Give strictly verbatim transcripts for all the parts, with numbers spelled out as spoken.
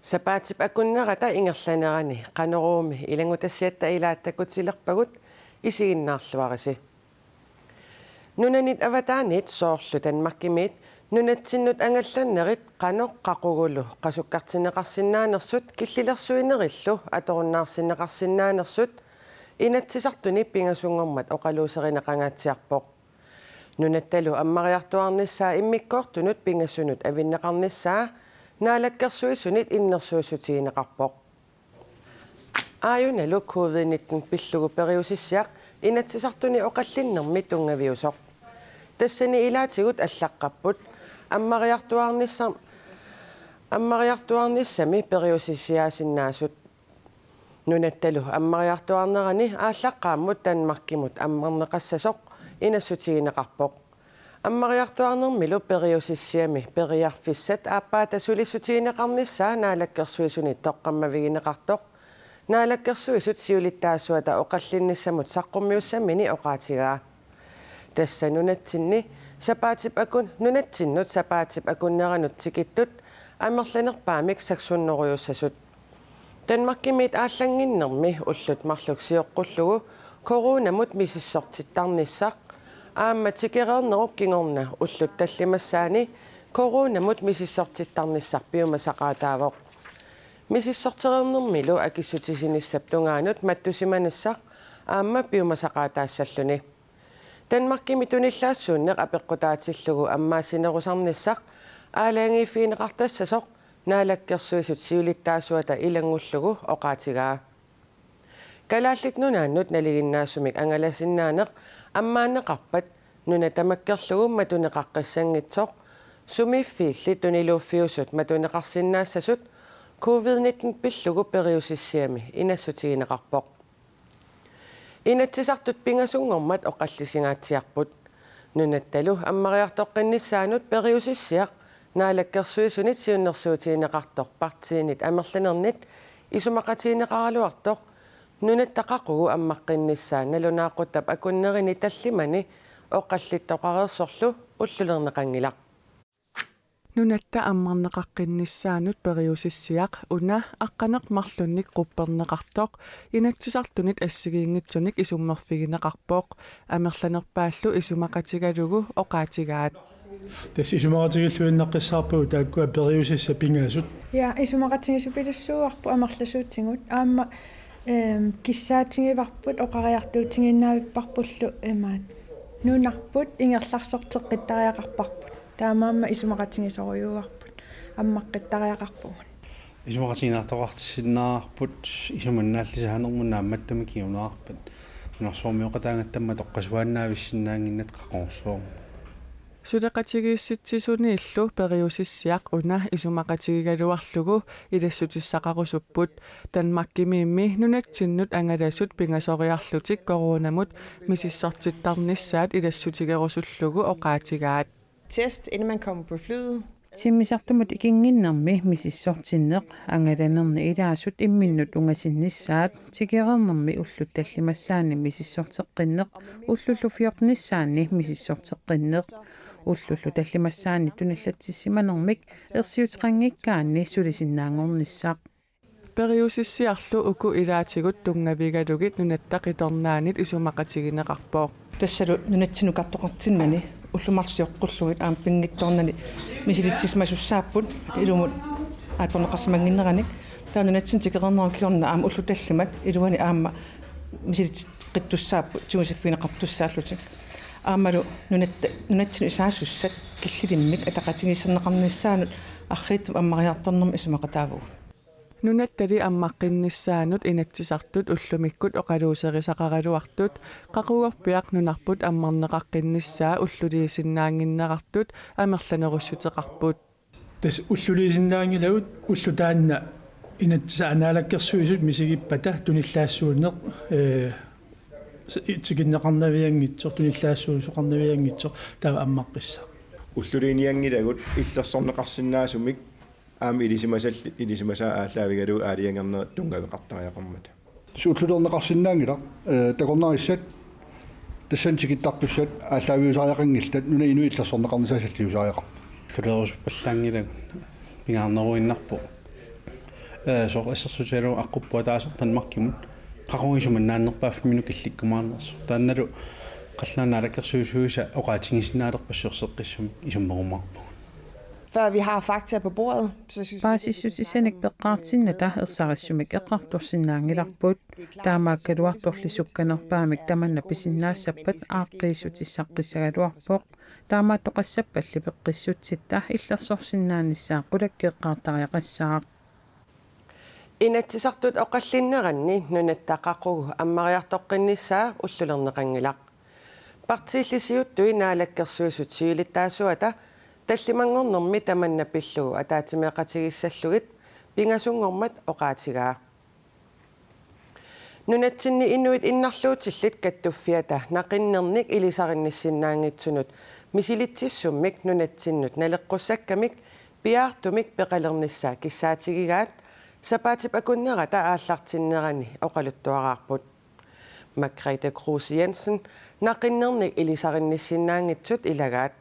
Sapaatip akunnerata ingerlanerani Qanoruumi ilanngutassiatta ilaat takutilerpagut, isiginnaarluarisi. Nunanit avataanit soorlu Danmarkimiit nunatsinnut angallannerit qanoq qaqugulu qasukkartinneqarsinnaanersut killilersuinerillu atorunnaarsinneqarsinnaanersut Inatsisartuni pingasunngormat oqaluuserineqangaatsiarpoq. Nunattalu ammariartuaarnissaa immikkoortunut pingasunut avinneqarnissaa Naalakkersuisunit innersuussutigineqarpoq. Aajunalu covid nitten pillugu periusissiaq Inatsisartuni oqallinnermi tunngaviusoq. Tassani ilaatigut allaqqapput ammariartuaarnissam-, ammariartuaarnissami periusissiaasinnaasut. Nunattalu ammariartuaarnerani aallaqqaammut Danmarkimut ammarneqassasoq inassutigineqarpoq. Ammariartuaarnermilu periusissiami periarfissat aappaata sulissutigineqarnissaa Naalakkersuisuni toqqammavigineqartoq Naalakkersuisut siulittaasuata oqallinnissamut saqqummiussammini oqaatigaa. Tassa nunatsinni sapaatip akun-, nunatsinnut sapaatip akunneranut tikittut amerlanerpaamik saksunnorujussasut. Danmarkimiit aallannginnermi ullut marluk sioqqullugu coronamut misissortittarnissaq aamma tikereernerup kingorna ullut tallimassaanni coronamut misissortittarnissaq piumasaqaataavoq. Misissortereernermilu akissutisinissap tungaanut mattusimanissaq aamma piumasaqaataassalluni. Danmarkimi tunillaassuunneq apeqqutaatillugu ammaassinerusarnissaq aalajangiiffigineqartassasoq Naalakkersuisut siulittaasuata ilanngullugu oqaatigaa. Kalaallit Nunaannut nalinginnaasumik angalasinnaaneq ammaanneqarpat nuna tamakkerlugu matuneqaqqissanngitsoq, sumiiffiilli tuniluuffiusut matuneqarsinnaassasut covid nitten pillugu periusissiami inassutigineqarpoq. Inatsisartut pingasunngormat oqallisingaatsiarput. Nunattalu ammariartoqqinnissaanut periusissiaq Naalakkersuisunit siunnersuutigineqartoq partiinit amerlanernit isumaqatigineqaraluartoq nunatta qaqugu ammaqqinnissaa nalunaaquttap akunnerini tallimani oqallittoqareersorlu ullulerneqanngilaq. Nunatta ammarneqaqqinnissaanut periusissiaq una aqqaneq-marlunnik qupperneqartoq Inatsisartunit assigiinngitsunik isummerfigineqarpoq, amerlanerpaallu isumaqatigalugu oqaatigaat. Tassa isumaqatigilluinnaqqissaarpagut taakkua periusissat pingasut. Ja, isumaqatigisorujussuuarput amerlasuutigut. Aamma, ehm, kissaatigivarput oqariartuutigiinnavipparpullu imaat. Nunarput ingerlaarsorteqqittariaqarparput. Taamaammat isumaqatigisorujuuarput. Ammaqqittariaqarpugut. Isumaqatigiinnaartoqartissinnaavarput isumannaallisisaannermut naammattumik kinguneqarpat. Nunarsuarmioqataagatta aamma toqqasuaannaavissinnaannginnatta qaqugorsuarmut. Suleqatigiissitsisuniillu periusissiaq una isumaqatigigaluarlugu ilassutissaqarusupput. Danmarkimiimmi nunatsinnut angalasut pingasoriarlutik coronamut misissortittarnissaat ilassutigerusullugu oqaatigaat. Test, inden man kommer på flyet. Timmisartumut ikinnginnermi misissortinneq, angalanerni ilaasut imminnut ungasinnissaat, tikereernermi ullut tallimassaanni misissorteqqinneq, ullullu fjortenissaanni misissorteqqinneq, ullullu tallimassaanni tunillatsissimanermik ersiuteqanngikkaanni sulisinnaanngornissaq. Periusissiarlu uku ilaatigut tunngavigalugit Nunatta Qitornaanit isumaqatigineqarpoq. Tassalu nunatsinnut oqartoqartinnani ullut marluk sioqqullugit aamma pinngitsoornani misilitsisimasussaapput ilumut atorneqarsimannginneranik. Taava nunatsinni tikereernerup kingorna aamma ullut tallimat iluani aamma misilitseqqittussaapput tigusiffigineqartussaallutik. Aammalu nunatta, nunatsinnut isaasussat killilimmik ataqatigiisserneqarnissaannut arriitsumik ammariartornermik isumaqataavugut. Nunattali ammaqqinnissaanut Inatsisartut ullumikkut oqaluuserisaqaraluartut qaqugorpiaq nunarput ammarneqaqqinnissaa ulluliisinnaannginnerartut amerlanerussuteqarput. Tassa ulluliisinnaanngilagut ulloq taanna Inatsisartut Naalakkersuisut misigippata tunillaassuunneq, ee, s-, tikinneqarnavianngitsoq, tunillaassuusoqarnavianngitsoq taava ammaqqissaaq. Ulluliinianngilagut illersorneqarsinnaasumik aamma ilisimasalli-, ilisimasaa aallaavigalugu aalajangernerit tunngaveqartariaqarmata. Suullulerneqarsinnaanngilaq, ee, takornarissat Tassani tikittartussat aallaaviusariaqanngillat, nunap inui illersorneqarnissaa salliusariaqarput. Suleerusuppallaanngilagut, pingaarneruinnarpoq. Ee, soorlu assersuutigalugu aqquppoq ataaseq Danmarkimut, qaqugu isumannaannerpaaffimminut killikkumaarnersoq. Taannalu Qallunaat Naalakkersuisuisa oqaatigisinnaalerpassuarseqqissumik isummerumaarpugut. Før vi har fakta på bordet, så synes vi, det, vi kan snakke Paasissutissanik om, øh, peqqaartinnata ersarissumik eqqartorsinnaanngilarput. Taamaakkaluartorli sukkanerpaamik tamanna pisinnaassappat aaqqiissutissaqqissagaluarpoq. Taamaattoqassappalli peqqissutsitta illersorsinnaanissaa qulakkeeqqaartariaqassaaq. Inatsisartut oqallinneranni nunatta qaqugu ammariartoqqinnissaa ullulerneqanngilaq. Partiilli siuttui Naalakkersuisut siulittaasuata tallimanngornermi tamanna pillugu ataatsimeeqatigissallugit pingasunngormat oqaatigaa. Nunatsinni inuit innarluutillit kattuffiata naqinnernik ilisarinissinnaanngitsunut misilitsissummik nunatsinnut naleqqussakkamik piaartumik peqalernissaa kissaatigigaat sapaatip akunnerata aallartinnerani oqaluttuaraarput. Margrethe Kruse Jensen naqinnernik ilisarinissinnaanngitsut ilagaat.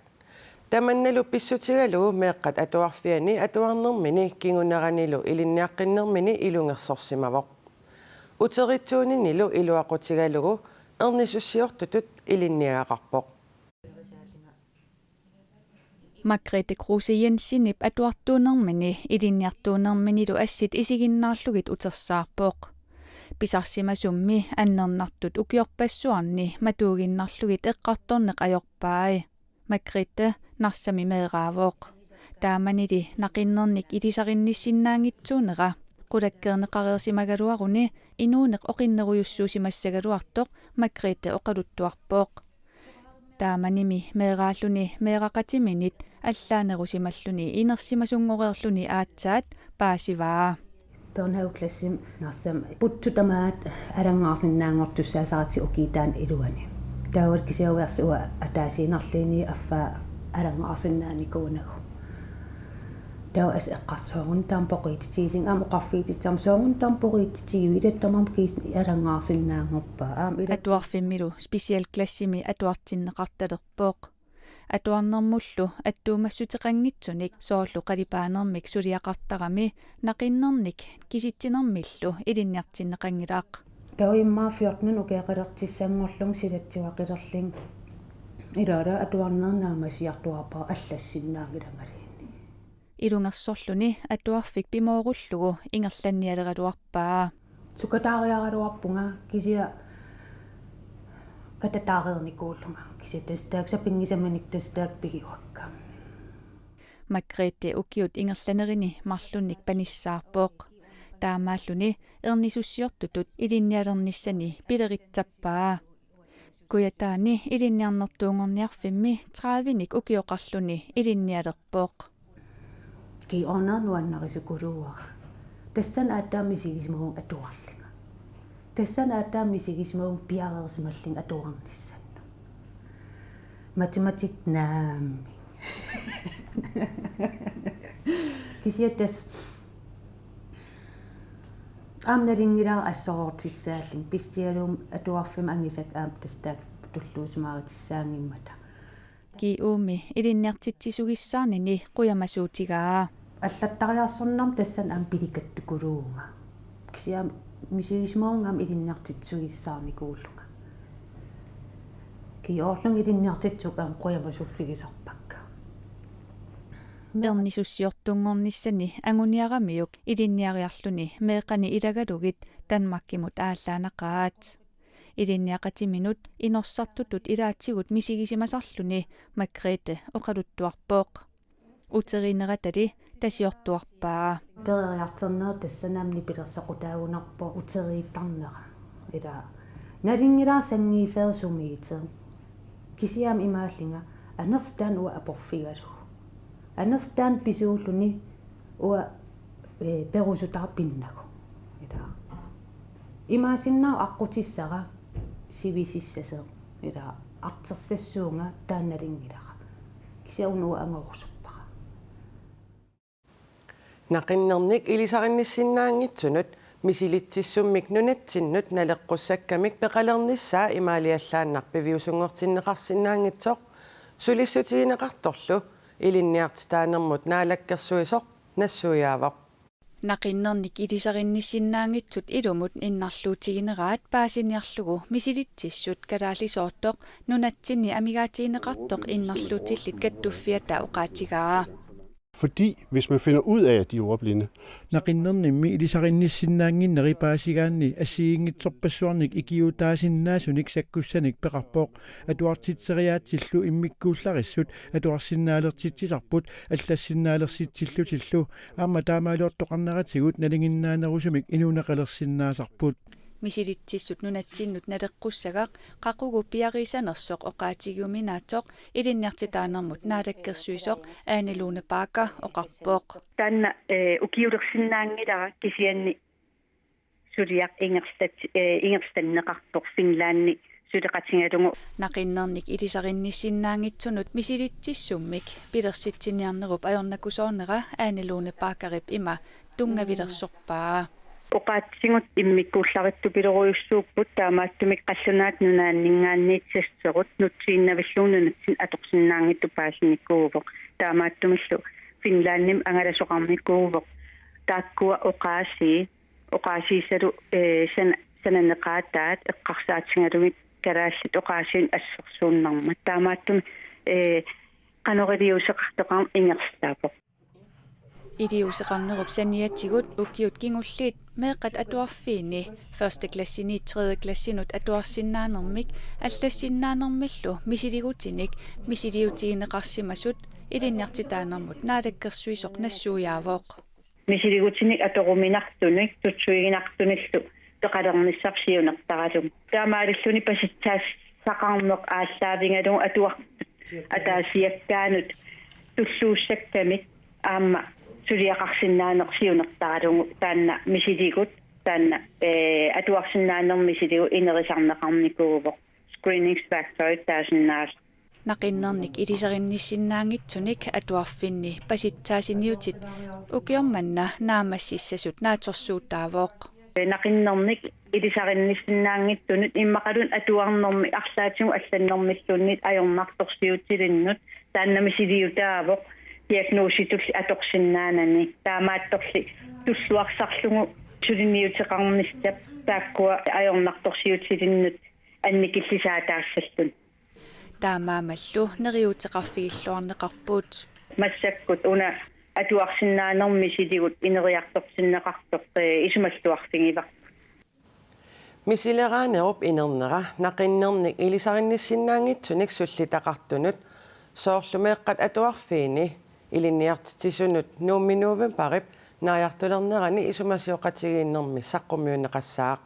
Tamannalu pissutigalugu meeqqat atuarfianni atuarnermini kinguneranilu ilinniaqqinnermini ilungersorsimavoq. Uteritsuuninilu iluaqutigalugu ernisussiortutut ilinniagaqarpoq. Margrethe Kruse Jensenip atuartuunermini ilinniartuunerminilu assit isiginnaarlugit utersaarpoq. Pisarsimasummi annernartut ukiorpassuarni matuuginnarlugit eqqartorneq ajorpai. Margrethe Narsami meeraavoq. Taamanili naqinnernik ilisarinissinnaanngitsuunera qulakkeerneqareersimagaluaruni inuuneq oqinnerujussuusimassagaluartoq Margrethe oqaluttuarpoq. Taamanimi meeraalluni meeraqatiminit allaanerusimalluni inersimasanngoreerluni aatsaat paasivaa. Børnehaveklassimut Narsami putsut tamaat alanngaarsinnaanngortussaasaratik ukiup taanna iluani. Taava kisianni uanga ataaseq inerliini affaa alanngaarsinnaanikuunagu. Taava assut eqqarsarpunga taama poqiititigisumik aamma oqarfigitissammat sooruna taama poqiititigiviuk, ila tamarmik kiisami alanngaarsinnaanngorpaa. Aamma ila Atuarfimmilu specialklassimi atuartinneqartalerpoq. Atuarnermullu attuumassuteqanngitsunik soorlu qalipaanermik suliaqartarami naqinnernik kisitsinermillu ilinniartinneqanngilaq. Taava immaqa fjorten ukioqalertissanngorlunga silatsua qilerling. Ilaana atuarneq naammassiartuaarpara allassinnaanngilangaluunniit. Ilungersorluni atuarfik pimoorullugu ingerlannialeraluarpaa. Sukataariaraluarpunga kisianni katataareernikuullunga. Kisianni tassa taakku sapinngisamanik tassa taakku pigiguakka. Margrethe ukiut ingerlanerini marlunnik panissaarpoq. Taamaalluni ernisussiortutut ilinnialernissani pileritsappaa. Kujataani ilinniarnertuunngorniarfimmi tredivenik ukioqarluni ilinnialerpoq. Kiorna nuannarisukuluuara. Tassani aatsaat misigisimavunga atuarlunga. Tassani aatsaat misigisimavunga piareersimallunga atuarnissannut. Matematik naamik. Kisianni tassa aamma nalunngilara assorsuutissaallunga, pissutigalugu atuarfimmi angisakka aamma tassa taakku tulluusimaarutissaanngimmata. G U-mi ilinniartitsisugissaarnini qujamasuutigaa. Allattariarsornermi tassani aamma pilikattukuluuvunga. Kisianni misigisimavunga aamma ilinniartitsisugissaarnikuullunga. Kiorlunga ilinniartitsisut aamma qujamasuuffigisarpakka. Ernisussiortunngornissani anguniaramiuk ilinniariarluni meeqqani ilagalugit Danmarkimut aallaannaqaat. Ilinniaqatiminut inorsartutut ilaatigut misigisimasarluni Margrethe oqaluttuarpoq. Uteriineratali tasiortuarpaa. Peroriartornera tassani aamma nipilersoqutaagunarpoq uteriittarnera. Ila nalunngilara sanngiiffeersoq sumiittoq. Kisianni aamma imaallunga anersaat uanga aporfigalugu. Anersaat pisuulluni uanga, ee, perusutara pinnagu. Ila. Imaassinnaavoq aqqutissara sivisissasoq. Ila artorsassuunga taanna nalunngilara. Kisianni una uanga angorusuppara. Naqinnernik ilisarinissinnaanngitsunut Misilitsissummik nunatsinnut naleqqussakkamik peqalernissaa imaaliallaannaq piviusunngortinneqarsinnaanngitsoq sulissutigineqartorlu ilinniartitaanermut naalakkersuisoq nassuiaavoq. Naqinnernik ilisarinissinnaanngitsut ilumut innarluutigineraat paasiniarlugu misilitsissut kalaallisoortoq nunatsinni amigaatigineqartoq innarluutillit kattuffiata oqaatigaa. Fordi hvis man finder ud af, at de er ordblinde, Naqinnernimmi ilisarinissinnaannginneri paasigaanni assigiinngitsorpassuarnik ikiuutaasinnaasunik sakkussanik peqarpoq. Atuartitseriaatsillu immikkuullarissut atuarsinnaalertitsisarput, allassinnaalertitsillutillu. Aamma taamaalioqarneratigut nalinginnaanerusumik inuuneqalersinnaasarput. Misilitsissut nunatsinnut naleqqussagaq qaqugu piariissanersoq oqaatigiuminaatsoq ilinniartitaanermut naalakkersuisoq Ane Lone Bagger oqarpoq. Taanna, eh, ukiulersinnaanngilara kisianni suliaq ingerlat-, eh, ingerlanneqarpoq Finlandi suleqatigalugu. Naqinnernik ilisarinissinnaanngitsunut misilitsissummik pilersitsiniarnerup ajornakusoornera Ane Lone Baggerip ima tunngavilersorpaa. Oqaatsigut immikkuullarittupiloorujussuupput, taamaattumik Qallunaat Nunaanninngaanniit sasserut nutsiinnavillugu nunatsinni atorsinnaanngitsoq paasinikuuvoq. Taamaattumillu Finlandimi angalasoqarnikuuvoq. Taakkua oqaasii, oqaasiisalu, eh, sana-, sananeqaataat eqqarsaatigalugit kalaallit oqaasiinik assersuunnarmat. Taamaattumik, eh, qanoq iliuuseqartoqarneq ingerlavoq. Iliuuseqarnerup saniatigut ukiut kingulliit meeqqat atuarfiini første klassiniit tredje klassinut atuarsinnaanermik allassinnaanermillu misiligutinik misiliutigineqarsimasut ilinniartitaanermut naalakkersuisoq nassuiaavoq. Misiligutinik atoruminartunik, tutsuiginartunillu peqalernissaq siunertaralugu. Taamaalilluni pasitsaassaqarneq aallaavigalugu atuartut ataasiakkaanut tulluussakkamik aamma suliaqarsinnaaneq siunertaralugu, taanna misiligut, taanna, eh, atuarsinnaanermut misiligut inerisarneqarnikuuvoq. Screening factor taasinnaasaq. Naqinnernik ilisarinissinnaanngitsunik atuarfinni pasitsaasiniutit ukioq manna naammassissasut naatsorsuutaavoq. Naqinnernik ilisarinissinnaanngitsunut immaqaluunniit atuarnermi arlaatigut allannermilluunniit ajornartorsiutilinnut, taanna misiliutaavoq diagnositulli atorsinnaanani. Taamaattorli tulluarsarlugu suliniuteqarnissap taakkua ajornartorsiutilinnut annikillisaataassalluni. Taamaammallu neriuuteqarfigilluarneqarput. Massakkut una atuarsinnaanermi misiligut ineriartortinneqartoq, eh, isumalluarfigivarput. Misileraanerup inernera naqinnernik ilisarinissinnaanngitsunik sullitaqartunut, soorlu meeqqat atuarfiini ilinniartitsisunut Nuummi novembarip naajartulernerani isumasioqatigiinnermi saqqummiunneqassaaq.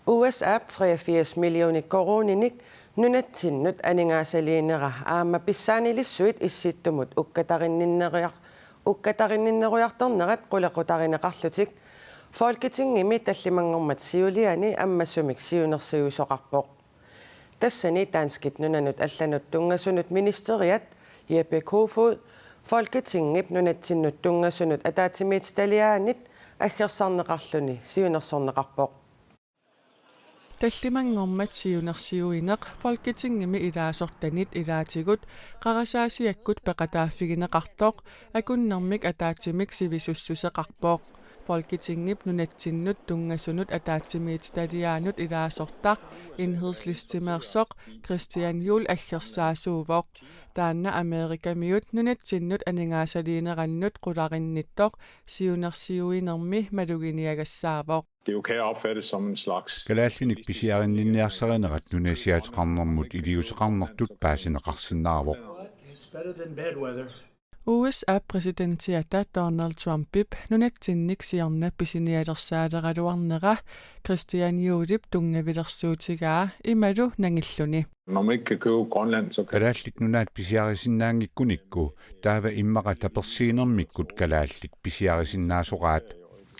U S A:p treogfirs millioner koruuninik nunatsinnut aningaasaliinera aamma pissaanilissuit Issittumut ukkatarinninneriar-, ukkatarinninnerujartornerat qulequtarineqarlutik Folketingimi tallimanngormat siuliani ammasumik siunersiuisoqarpoq. Tassani danskit nunanut allanut tunngasunut ministeriat Jeppe Kofod Folketingip nunatsinnut tunngasunut ataatsimiititaliaanit aggersarneqarluni siunersorneqarpoq. Tallimanngormat siunersiuineq Folketingimi ilaasortanit ilaatigut qarasaasiakkut peqataaffigineqartoq akunnermik ataatsimik sivisussuseqarpoq. Folketingip nunatsinnut tunngasunut ataatsimiititaliaanut ilaasortaq Enhedslistemeersoq Christian Juhl aggersaasuuvoq. Taanna Amerikamiut nunatsinnut aningaasaliinerannut qularinnittoq siunersiuinermi maluginiagassaavoq. Det kan opfattes som en slags Kalaallinik pisiarinninniarsarinerat nunasiaateqarnermut iliuuseqarnertut paasineqarsinnaavoq. It's better than bad weather. U S A-p præsidentiata Donald Trumpip nunatsinnik siorna pisinialersaaleraluarnera Christian Juhlip tunngavilersuutigaa imalu nangilluni. Når man ikke kan købe Grønland, så kan Kalaallit Nunaat pisiarisinnaanngikkunikku taava immaqa tapersiinermikkut kalaallit pisiarisinnaasoraat.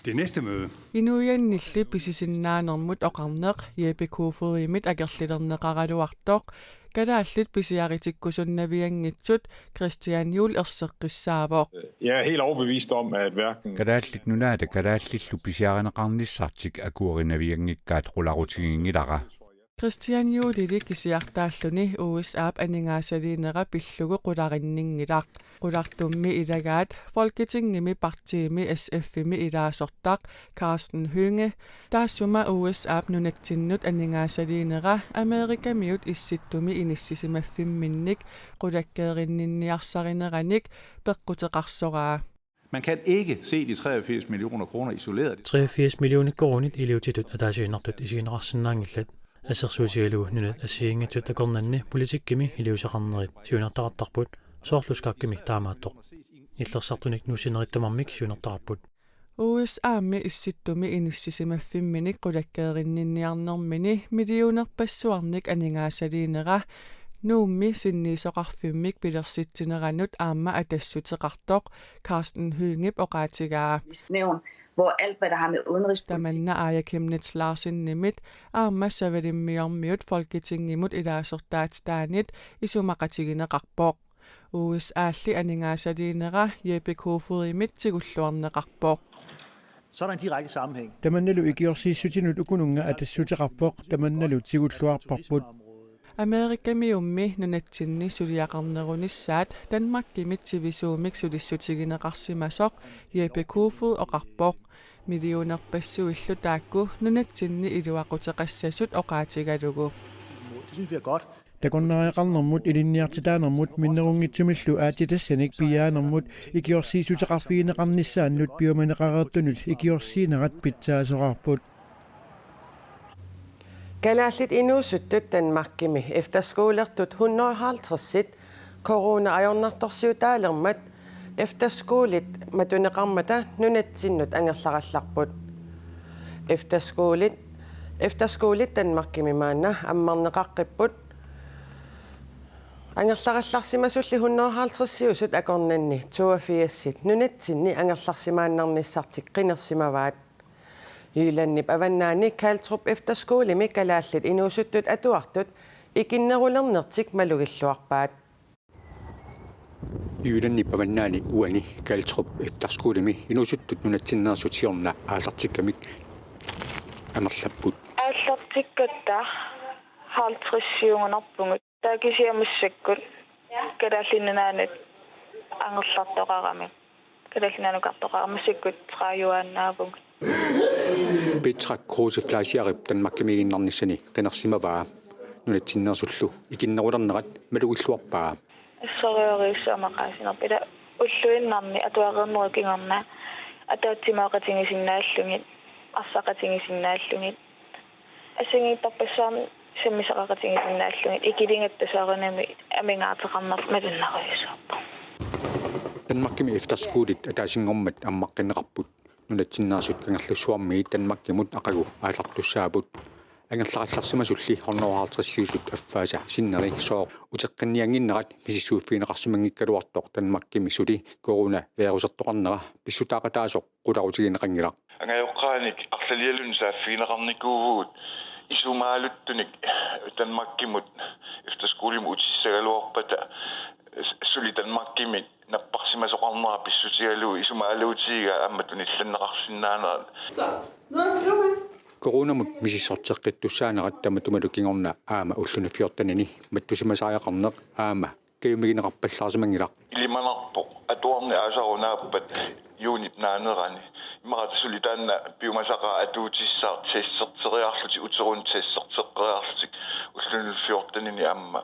Det næste møde. Inuiannilli pisisinnaanermut oqarneq Jeppe Kofodimit akerlilerneqaraluartoq kalaallit pisiaritikkusunnavianngitsut Christian Juhl erseqqissaavoq. Jeg er helt overbevist om, at hverken Kalaallit Nunaata kalaallillu pisiarineqarnissartik akuerinavianngikkaat qularutiginngilara. Christian Juhlili kisiartaalluni U S A-p aningaasaliinera pillugu qularinninngilaq. Qulartummi ilagaat Folketingimi partiimi S F-imi ilaasortaq Karsten Hønge taassuma U S A-p nunatsinnut aningaasaliinera Amerikamiut Issittumi inissisimaffimminnik qulakkeerinninniarsarinerannik peqquteqarsoraa. Man kan ikke se de treogfirs millioner kroner isoleret. treogfirs millioner koruunit iliuutitut ataasiinnartut isigineqarsinnaanngillat. Assersuutigalugu nunat assigiinngitsut akornanni politikkimi iliuuseqarnerit siunertaqartarput, soorlu skakkimi taamaattoq. Illersartunik nuussinerit tamarmik siunertaqarput. U S A-mi Issittumi inissisimaffimmini qulakkeerinninniarnermini millionerpassuarnik aningaasaliinera Nuummi sinniisoqarfimmik pilersitsineranut aamma atassuteqartoq Karsten Høngep oqaatigaa. Nævn, hvor alt, hvad der har med udenrigspolitik. Tamanna Aaja Chemnitz Larsenimit aamma Savalimmiormiut Folketingimut ilaasortaatitaanit isumaqatigineqarpoq. U S A-lli aningaasaliinera Jeppe Kofoedimit tigulluarneqarpoq. Så er der en direkte sammenhæng. Tamannalu ikiorsiissutinut ukununnga atassuteqarpoq, tamannalu tigulluarparput. Amerikamiummi nunatsinni suliaqarnerunissaat Danmarkimit sivisuumik sulissutigineqarsimasoq Jeppe Kofod oqarpoq. Millionerpassuillu taakku nunatsinni iluaquteqassasut oqaatigalugu. Det synes vi er godt. Takornariaqarnermut ilinniartitaanermut minnerunngitsumillu aatsitassanik piiaanermut ikiorsiissuteqarfigineqarnissaannut piumaneqareertunut ikiorsiinerat pitsaasoraarput. Kalaallit inuusuttut Danmarkimi efterskolertut hundrede og halvtredsit corona ajornartorsiutaalermat efterskolit matuneqarmata nunatsinnut angerlarallarput. Efterskolit, efterskolit Danmarkimi maanna ammarneqaqqipput. Angerlarallarsimasulli hundrede og halvtredsiusut akornanni toogfirsit nunatsinni angerlarsimaannarnissartik qinersimavaat. Jyllandip avannaani Kaltrup Efterskolemi kalaallit inuusuttut atuartut ikinnerulernertik malugilluarpaat. Jyllandip avannaani uani Kaltrup Efterskolemi inuusuttut nunatsinneersut siorna aallartikkamik amerlapput. Aallartikkatta halvtredsiugunarpugut. Taava kisianni massakkut Kalaallit Nunaannut angerlartoqarami. Kalaallit Nunaannukartoqarami, massakkut tredive-annaavugut. Petra Kruse Fleischerip Danmarkimiiginnarnissani qinersimavaa nunatsinneersullu ikinnerulernerat malugilluarpaa. Assorujussuaq maqaasinerput, ila ulluinnarni atuareernerup kingorna ataatsimooqatigisinnaallugit, arsaqatigisinnaallugit, assigiinngitsorpassuarnik sammisaqaqatigisinnaallugit, ikiligatta soorunami amigaartoqarnerput malunnarujussuarpoq. Danmarkimi efterskolit ataasinngormat ammaqqinneqarput. Nunatsinneersut Kangerlussuarmiit Danmarkimut aqagu aallartussaapput. Angerlarallarsimasulli hundrede og halvtredsiusut affaasa sinneri sooq uteqqinniannginnerat misissuiffigineqarsimanngikkaluartoq Danmarkimi suli coronavirusertoqarnera pissutaaqataasoq qularutigineqanngilaq. Angajoqqaanik arlalialuunniit saaffigineqarnikuuvugut isumaaluttunik Danmarkimut efterskolimut utissagaluarpata suli Danmarkimi napparsimasoqarnera pissutigalugu isumaaluutigigaa aamma tunillanneqarsinnaanerat. Coronamut misissorteqqittussaanerat tamatumalu kingorna aamma ulluni fjortenini mattusimasariaqarneq aamma kajumigineqarpallaarsimanngilaq. Ilimanarpoq atuarneq aasaru naappat juunip naanerani. Immaqa suli taanna piumasaqaaq atuutissaaq testerteriarlutik, uteruni testerteqqeriarlutik ulluni fjortenini aamma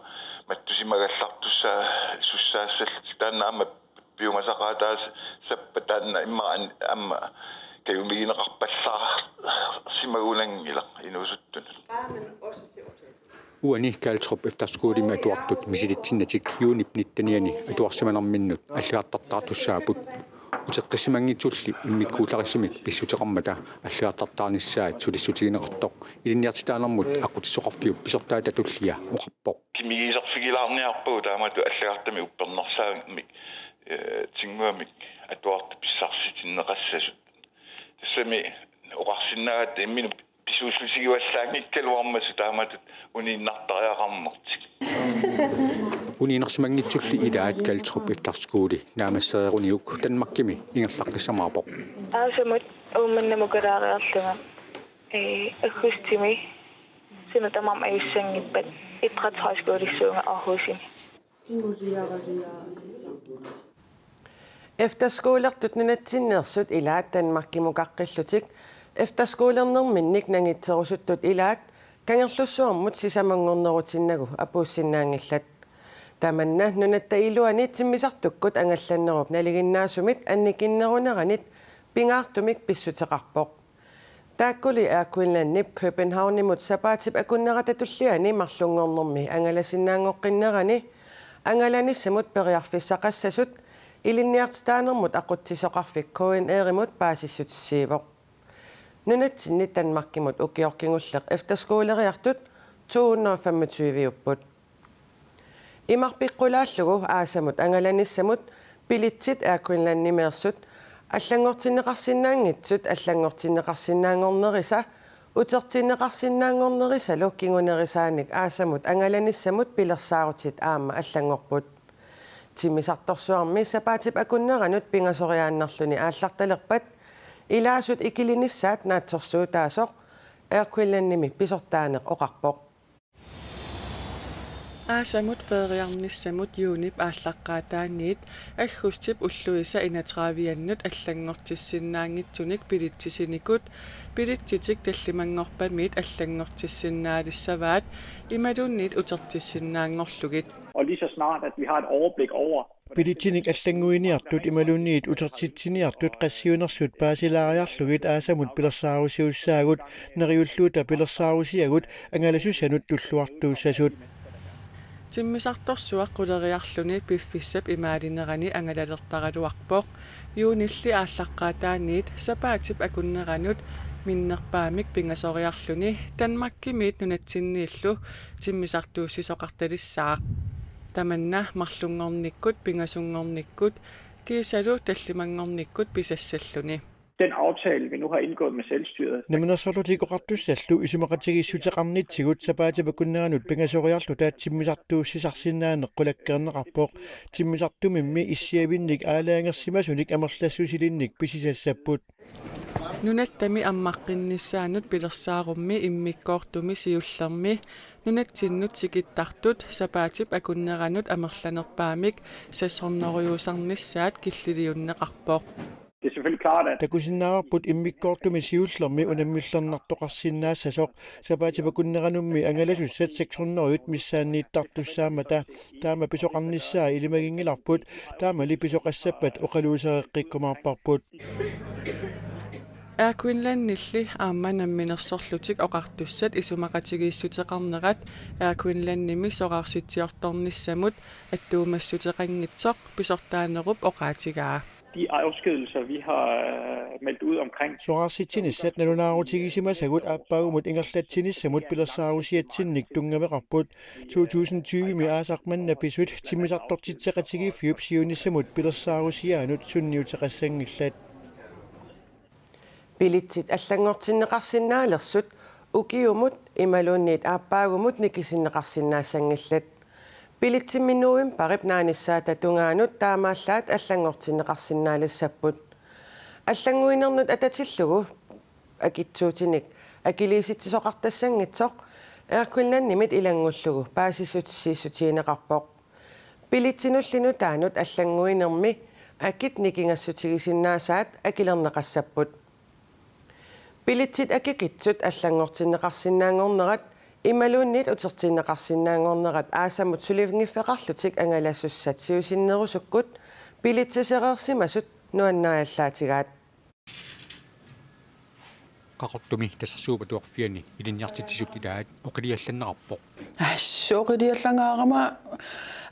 mattusimagallartussaassallutik, taanna aamma piumasaqaataassappat taanna immaqa aamma kajumigineqarpallaarsimagunanngilaq inuusuttunut. Uani Kaltrup Efterskolimi atuartut misilitsinnatik juunip nittenianni atuarsimanerminnut alliartartaartussaapput. Uteqqissimanngitsulli immikkuullarissumik pissuteqarmata alliartartaarnissaat sulissutigineqartoq Ilinniartitaanermut Aqqutissisoqarfiup pisortaata tullia oqarpoq. Qimigusarfigilaarniarpagut taamatut allagartamik uppernarsaammik, eh, tinnguamik atuartut pissarsitinneqassasut. Tassami oqarsinnaagatta imminut Tuususigivallaanngikkaluarmasu taamatut uniinnartariaqarnertik. Uniinnarsimanngitsulli ilaat Galtrup Efterskole naammassereeruniuk Danmarkimi ingerlaqqissamaarpoq. Aasamut Uummannamut kalaariarlunga, ee, aggustimi suna tamarmi ajussanngippat, idrætshøjskolissuunga Aarhusimi. Efterskolertut nunatsinneersut ilaat Danmarkimukaqqillutik efterskolernerminnik nangitserusuttut ilaat Kangerlussuarmut sisamanngornerutinnagu apuussinnaanngillat. Tamanna nunatta iluani timmisartukkut angallannerup nalinginnaasumit annikinneruneranit pingaartumik pissuteqarpoq. Taakkuli Air Greenlandip Københavnimut sapaatip akunnerata tulliani marlunngornermi angalasinnaanngoqqinnerani angalanissamut periarfissaqassasut ilinniartitaanermut aqutsisoqarfik K N R-imut paasissutissiivoq. Nunatsinni Danmarkimut ukioq kingulleq efterskoleriartut to hundrede og femogtyve-upput. Imarpiqqulaallugu aasamut angalanissamut billetsit Air Greenlandimeersut allanngortinneqarsinnaanngitsut allanngortinneqarsinnaanngornerisa utertinneqarsinnaanngornerisalu kingunerisaanik aasamut angalanissamut pilersaarutit aamma allanngorput. Timmisartorsuarmi sapaatip akunneranut pingasoriaannarluni aallartalerpat ilaasut ikilinissaat naatsorsuutaasoq Air Greenlandimi pisortaaneq oqarpoq. Aasamut feeriarnissamut juunip aallaqqaataaniit aggustip ulluisa enogtredive-annut allanngortissinnaanngitsunik billetsisinikut, billetsitik tallimanngorpamiit allanngortissinnaalissavaat imaluunniit utertissinnaanngorlugit. Og lige så snart, at vi har et overblik over, Billetsinik allannguiniartut imaluunniit utertitsiniartut qassiunersut paasilaariarlugit aasamut pilersaarusiussaagut, neriulluta pilersaarusiagut angalasussanut tulluartuussasut. Timmisartorsuaq quleriarluni piffissap imaalinerani angalalertaraluarpoq. Juunilli aallaqqaataaniit sapaatip akunneranut minnerpaamik pingasoriarluni Danmarkimiit nunatsinniillu timmisartuussisoqartalissaaq. Tamanna marlunngornikkut, pingasunngornikkut kiisalu tallimanngornikkut pisassalluni. Den aftale, vi nu har indgået med selvstyret. Namminersorlutik Oqartussallu isumaqatigiissuteqarnitsigut sapaatip akunneranut pingasoriarluta timmisartuussisarsinnaaneq qulakkeerneqarpoq. Timmisartumimmi issiavinnik aalajangersimasunik amerlassusilinnik pisisassapput. Nunattami ammaqqinnissaanut pilersaarummi immikkoortumi siullermi nunatsinnut tikittartut sapaatip akunneranut amerlanerpaamik seks hundrede-iusarnissaat killiliunneqarpoq. Det er selvfølgelig klart, at Takusinnaavarput immikkoortumi siullermi unammillernartoqarsinnaassasoq sapaatip akunneranummi angalasussat seks hundrede missaanniittartussaammata. Taama pisoqarnissaa ilimaginngilarput, taamali pisoqassappat oqaluusereqqikkumaarparput. Air Greenlandilli aamma Namminersorlutik Oqartussat isumaqatigiissuteqarnerat Air Greenlandimi soraarsitsiortornissamut attuumassuteqanngitsoq pisortaanerup oqaatigaa. De afskedigelser, vi har, øh, meldt ud omkring. Soraarsitsinissaat nalunaarutigisimasagut aappaagumut ingerlatsinissamut pilersaarusiatsinnik tunngaveqarput. To tusind tyve-mi aasaq manna pisut timmisartortitseqatigiiffiup siunissamut pilersaarusiaanut sunniuteqassanngillat. Billetsit allanngortinneqarsinnaalersut ukiumut imaluunniit aappaagumut nikisinneqarsinnaassanngillat. Billetsimmi novembarip naanissaata tungaanut taamaallaat allanngortinneqarsinnaalissapput. Allannguinernut atatillugu akitsuutinik akiliisitsisoqartassanngitsoq Air Greenlandimit ilanngullugu paasissutissiissutigineqarpoq. Billetsinulli nutaanut allannguinermi akit nikingassutigisinnaasaat akilerneqassapput. Billetsit akikitsut allanngortinneqarsinnaanngornerat imaluunniit utertinneqarsinnaanngornerat aasamut sulinngiffeqarlutik angalasussat siusinnerusukkut billetsereersimasut nuannaajallaatigaat. Qaqortumi Tasersuup Atuarfiani ilinniartitsisut ilaat oqiliallanneqarpoq. Assut oqiliallangaarama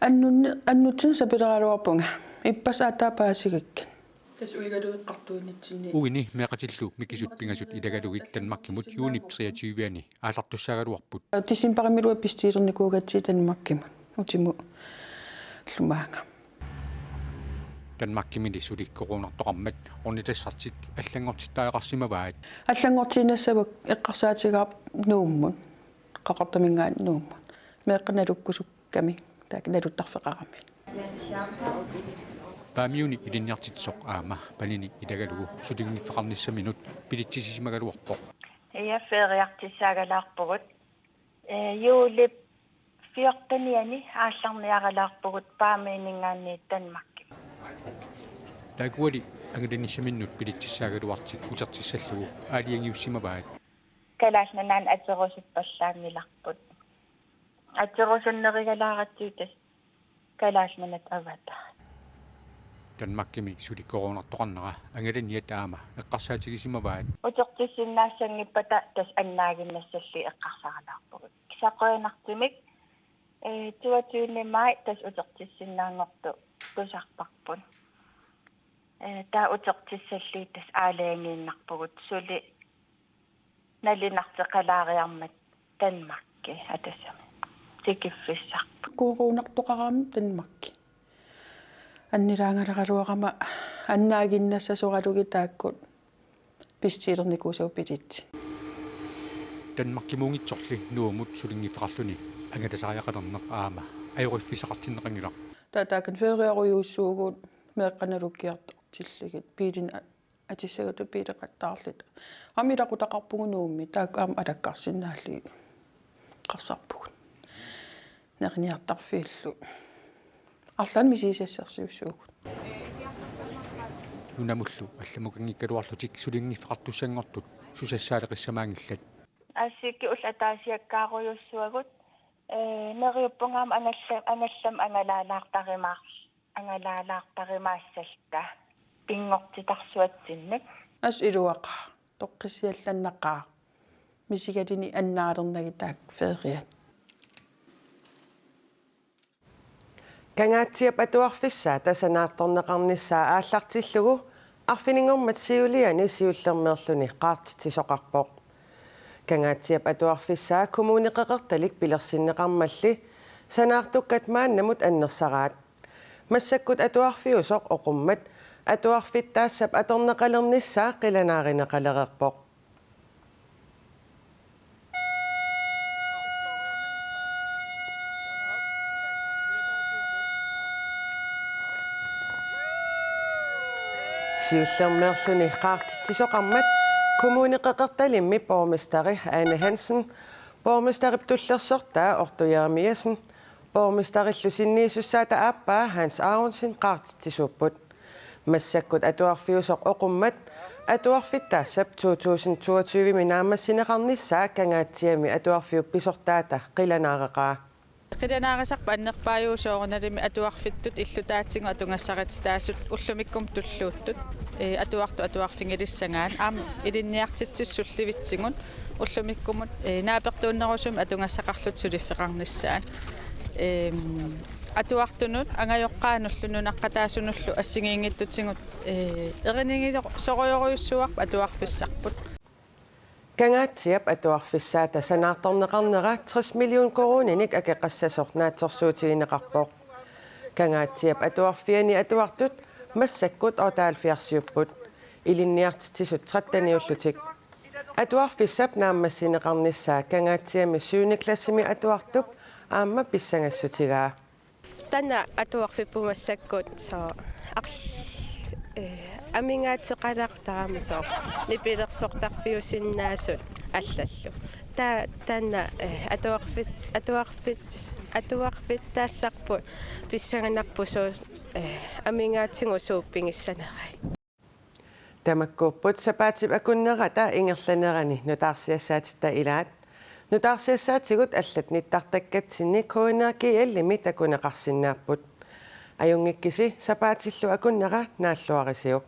annunni-, annutsinnut sapileraluarpunga. Ippassaq aatsaat paasigakku. Tassa uigaluiqqartuinitsinni. Uini meeqqatillu mikisut pingasut ilagalugit Danmarkimut juunip treogtyve-ani aallartussaagaluarput. Decembarimilu pissusilinikuugatsigit Danmarkimut. Utimut illumaanga. Danmarkimili suli coronartoqarmat ornitassartik allanngortittariaqarsimavaat. Allanngortiinnassavakka eqqarsaatigaarput Nuummut, Qaqortuminngaanniit Nuummut. Meeqqat nalukkusukkami, taakku naluttarfeqarami. Paamiuni ilinniartitsisoq aamma panini ilagalugu sulinngiffeqarnissaminut bilitsissisimagaluarpoq. Ia, feriartissaagalaarpugut. Ee, juulip fjortenianni aallarniaralaarpugut Paamiuninngaanniit Danmarkimi. Taakkuli angalanissaminnut bilitsissaagaluartik utertissallugu aalajangiussimavaat. Kalaallit Nunaanni atorusuppallaanngilarput. Atorusunnerigalaaratsigu tassa Kalaallit Nunaat avataat. Danmarkimi suli coronartoqarnera angalaniat aamma eqqarsaatigisimavaat. Utertissinnaassanngippat tassa annaaginnassallugit eqqarsaralaarpugut. Kisianni qujanartumik, ee, toogtyvende maj tassa utertissinnaanngortoq tusarparput. Ee, taava utertissallugit tassa aalajangiinnarpugut suli nalinartoqalaariarmat Danmarki atasamik tikiffissarput. Coronartoqaraangat Danmarki annilaangaleraluarama annaaginnassasoralugit taakku pissutiilernikuusavut bilitsit. Danmarkimuunngitsorli Nuummut sulinngiffeqarluni angalasariaqalerneq aamma ajoriffissaqartinneqanngilaq. Taava taakani feriarujussuugut meeqqat nalukkiartortillugit biilinik a-, atissagutsigu biileqattaarluta. Aamma ilaqutaqarpugut Nuummi, taakku aamma alakkarsinnaallugit eqqarsarpugut. Neriniartarfiullu arlaannik misigisassarsiussuugut. Nunamullu allamukanngikkaluarlutik sulinngiffeqartussanngortut susassaaleqissamaanngillat. Asseq ullut ataasiakkaarujussuagut, ee, neriuppunga aamma angallam-, angallamik angalaalaartarimaar-, angalaalaartarimaassalluta pinngortitarsuatsinnik. Assut iluaqaaq, toqqissiallannaqaaq, misigaluni annaalernagit taakku feriat. Kangaatsiap atuarfissaata sanaartorneqarnissaa aallartillugu arfininngormat siuliani siullermeerluni qaartitsisoqarpoq. Kangaatsiap atuarfissaa Kommune Qeqertalik pilersinneqarmalli sanaartukkat maannamut annersaraat. Massakkut atuarfiusoq oqummat atuarfittaassap atorneqalernissaa qilanaarineqalereerpoq. Siullermeerluni qaartitsisoqarmat Kommune Qeqertalimmi borgmesteri Ane Hansen, borgmesterip tullersortaa Ortu Jeremiassen, borgmesterillu sinniisussaata aappaa Hans Aronsen qaartitsisuupput. Massakkut atuarfiusoq oqummat atuarfittaassap to tusind toogtyve-mi naammassineqarnissaa Kangaatsiami atuarfiup pisortaata qilanaareqaa. Qilanaarisarput annerpaajuvoq soorunalimi atuarfittut illutaatigut atugassarititaasut ullumikkumut tulluuttut, ee, atuartut atuarfigilissagaat aamma ilinniartitsisut sullivitsigut ullumikkumut, ee, naapertuunnerusumik atugassaqarlutik suliffeqarnissaat. Eem, atuartunut angajoqqaanullu nunaqqataasunullu assigiinngitsutigut, ee, erinigisorujorujussuuarput atuarfissarput. Kangaatsiap atuarfissaata sanaartorneqarnera tres million koruuninik akeqassasoq naatsorsuutigineqarpoq. Kangaatsiap atuarfiani atuartut massakkut otteoghalvfjerdsiupput, ilinniartitsisut tretteniullutik. Atuarfissap naammassineqarnissaa Kangaatsiami syvende klassimi atuartup aamma pissagassutigaa. Taanna atuarfipput massakkut soo arl-, ee, amigaateqalaartarami soo nipilersortarfiusinnaasut allallu. Ta-, taanna, ee, atuarfit-, atuarfit-, atuarfittaassarput pissanganarpoq soo, ee, amigaatigut suut pigissanerai. Tamakkuupput sapaatip akunnerata ingerlanerani nutaarsiassaatitta ilaat. Nutaarsiassaatigut allat nittartakkatsinni K N R G L-imi takuneqarsinnaapput. Ajunngikkisi, sapaatillu akunnera naalluarisiuk.